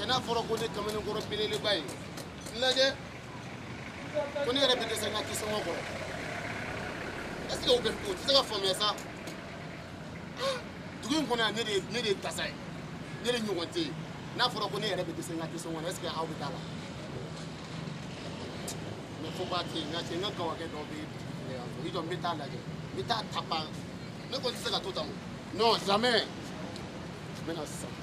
N'a fɔra ko ne kamalenkɔrɔ belebeleba ye n lajɛ ko ne yɛrɛ bɛ dɛsɛ n ka kisɔngɔ kɔrɔ est ce que o tɛ se ka faamuya sa dugu in kɔnɔ yan ne de ye tasa ye ne de ɲɔgɔn tɛ yen n'a fɔra ko ne yɛrɛ bɛ dɛsɛ n ka kisɔngɔ la est ce que aw bɛ taa la mais fo ba tɛ yen n ka cɛ n ka gawakɛ dɔ bɛ yan i jɔ n bɛ taa lajɛ n bɛ taa tapa ne kɔni tɛ se ka to tan o non jamais n bɛ na sisan.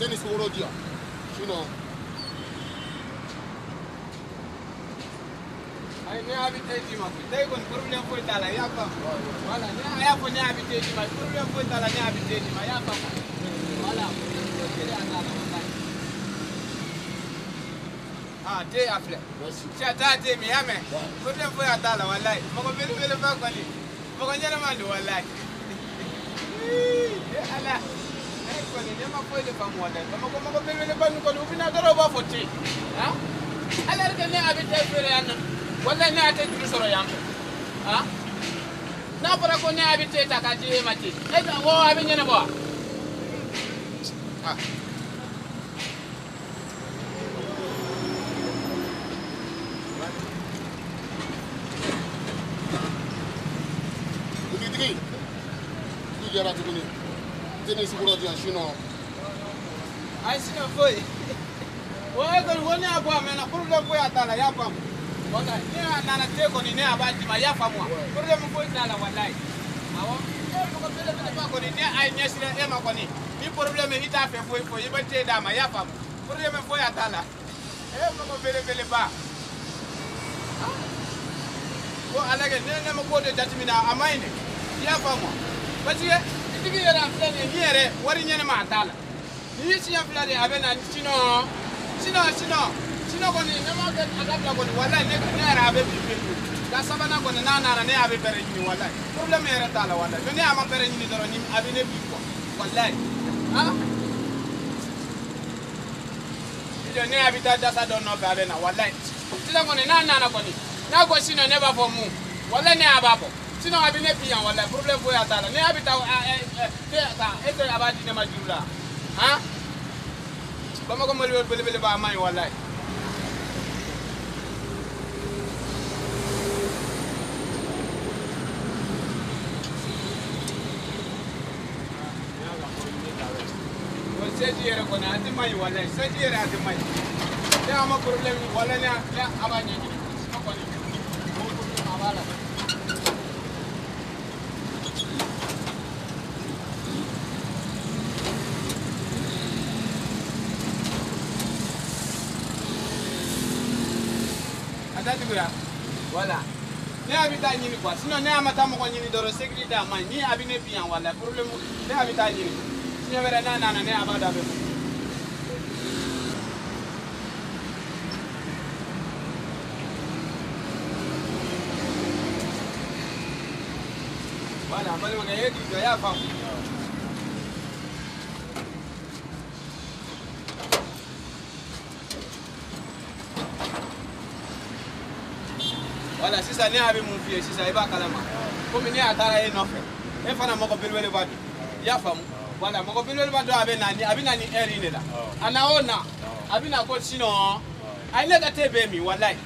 Tennis woro di yan sinon. Ayi ne y'a bɛ te d'i ma koyi te kɔni problème foyi t'a la i y'a faamu voilà ne a y'a fɔ ne y'a bɛ te d'i ma problème foyi t'a la ne y'a bɛ te d'i ma i y'a faamu voilà problème foyi t'a la walayi. Ah te a filɛ cɛ taa te min i y'a mɛn problème foyi t'a la walayi mɔgɔ belebeleba kɔni mɔgɔ ɲɛnama don walayi. Ala. Kɔni ne ma foyi de faamu walayi Bamakɔ mɔgɔ belebeleba ninnu kɔni u bɛ na dɔrɔn u b'a fɔ ten han alors que ne a bɛ te feere yan nɔ walayi ne a tɛ juru sɔrɔ yan fɛ han n'a fɔra ko ne a bɛ te ta k'a di e ma ten e ko a bɛ ɲɛnabɔ wa. Dugutigi dugu jɛra tuguni. Tennis woro di yan sinon. Ayi sinon foyi o e kɔni ko ne y'a bɔ a mɛnna problème foyi t'a la i y'a faamu walayi ne y'a nana te kɔni ne a b'a d'i ma i y'a faamu wa problème foyi t'a la walayi awɔ e mɔgɔ belebeleba kɔni ne a ye ɲɛsira e ma kɔni ni problème i t'a fɛ foyi foyi i bɛ te d'a ma i y'a faamu problème foyi t'a la e mɔgɔ belebeleba ko ala kɛ ne ma ko de jateminɛ a ma ɲi dɛ i y'a faamu wa parce que bitigi yɛrɛ a filɛ nin ye ni yɛrɛ wari ɲɛnama a t'a la ni ye siɲɛ fila de a bɛ na sinon kɔni ne ma kɛ a dabila kɔni walayi ne yɛrɛ a bɛ bi pewu nka sabanan kɔni n'a nana ne a bɛ bɛrɛ ɲini walayi problème yɛrɛ t'a la walayi mais ne a ma bɛrɛ ɲini dɔrɔn ni a bɛ ne bi quoi walayi han ne a bɛ taa dasa dɔ nɔfɛ a bɛ na walayi sisan kɔni n'a nana kɔni n'a ko sinon ne b'a fɔ mun walayi ne a b'a fɔ. Sinon a bɛ ne bi yan walayi problème foyi t'a la ne a bɛ taa ta e tɛ a b'a di ne ma juru la han Bamakɔ mali belebeleba a ma ɲi walayi. O sɛji yɛrɛ kɔni a tɛ ma ɲi walayi sɛji yɛrɛ a tɛ ma ɲi ne a ma problème walayi ne a b'a ɲɛɲini sinon kɔni o problème a b'a la. Voilà. Ne a bɛ taa ɲini quoi sinon ne a ma taa mɔgɔ ɲini dɔrɔn sécurité a ma ɲi ni a bɛ ne bi yan walayi problème ne a bɛ taa ɲini siɲɛ wɛrɛ n'a nana ne a b'a dɔn a bɛ bɔ. Voilà n balimakɛ e k'i jɔ i y'a faamu. Voilà sisan ne y'a bɛ mun f'i ye sisan i b'a kalama komi ne y'a taara e nɔfɛ e fana mɔgɔ belebeleba don i y'a faamu voilà mɔgɔ belebeleba don a bɛ na ni a bɛ na ni heure in de la a na o na a bɛ na ko sinon a ye ne ka te bɛɛ min walayi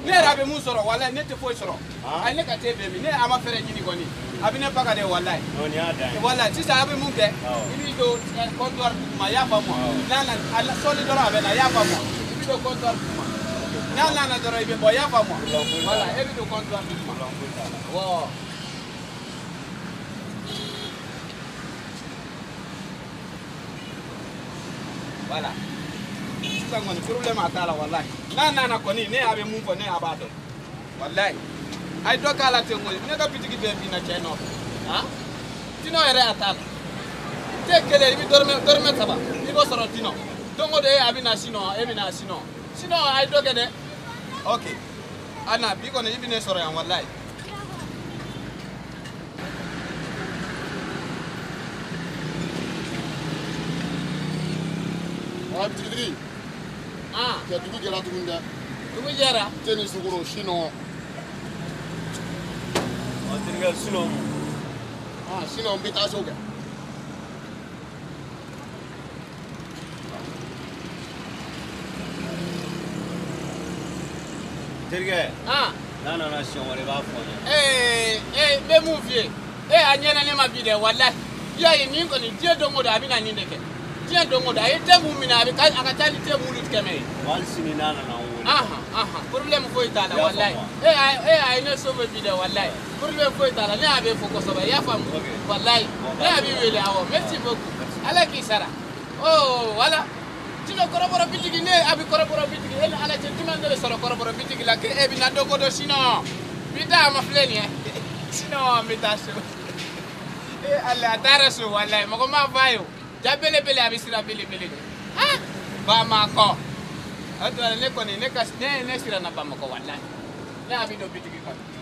ne yɛrɛ a bɛ mun sɔrɔ walayi ne tɛ foyi sɔrɔ a ye ne ka te bɛɛ min ne a ma fɛɛrɛ ɲini kɔni a bɛ ne faga de walayi voilà sisan a bɛ mun kɛ i b'i don comptoir duguma i y'a faamu n'a nana a sɔɔni dɔrɔn a bɛ na i y'a faamu i b'i don comptoir duguma. N'a nana dɔrɔn i bɛ bɔ i y'a faamu voilà e bɛ don comptoir duguma awɔ. Voilà sisan kɔni problème a t'a la walayi n'a nana kɔni ne a bɛ mun fɔ ne a b'a dɔn walayi a ye dɔ k'a la ten kɔni ne ka bitigi bɛɛ binna cɛ nɔfɛ han tinɔ yɛrɛ a t'a la te kelen i bɛ dɔrɔmɛ 3 i b'o sɔrɔ tinɔ. Don o don e a bɛ na sinon e bɛ na sinon sinon a ye dɔ kɛ dɛ. Ok a na bi kɔni i bɛ ne sɔrɔ yan walayi. Ah, bitigitigi. Ah. Cɛ dugu jɛra tuguni dɛ. Dugu jɛra. Te ni sukaro sinon. Ɔ terikɛ sinon mun? Ah, sinon n bɛ taa so kɛ. Terikɛ. Ah. N'a nana siɲɛ wɛrɛ i b'a fɔ n ɲɛna. Ee n bɛ mun f'i ye ee a ɲɛna ne ma bi dɛ walayi i y'a ye nin kɔni diɲɛ don o don a bɛ na nin de kɛ diɲɛ don o don a ye te mun minɛ a bɛ a ka ca ni te mulu 100 ye. Hali sini n'a nana n wele. Ahan ahan problème foyi t'a la walayi e a ye ne sauvé bi dɛ walayi problème foyi t'a la ne y'a bɛ fo kosɛbɛ i y'a faamu walayi ne y'a b'i wele awɔ merci beaucoup ala k'i sara oh voilà. Sinon kɔrɔbɔrɔ bitigi ne a bɛ kɔrɔbɔrɔ bitigi e ni ala cɛ jumɛn de bɛ sɔrɔ kɔrɔbɔrɔ bitigi la k'e bɛ na don o don sinon bi taa a ma filɛ nin ye sinon n bɛ taa so e ala a taara so walayi mɔgɔ m'a f'a ye o ja belebele a bɛ sira belebele de ah Bamakɔ o tuma ne kɔni ne ka ne ne siranna Bamakɔ walayi ne a bɛ don bitigi kɔnɔ.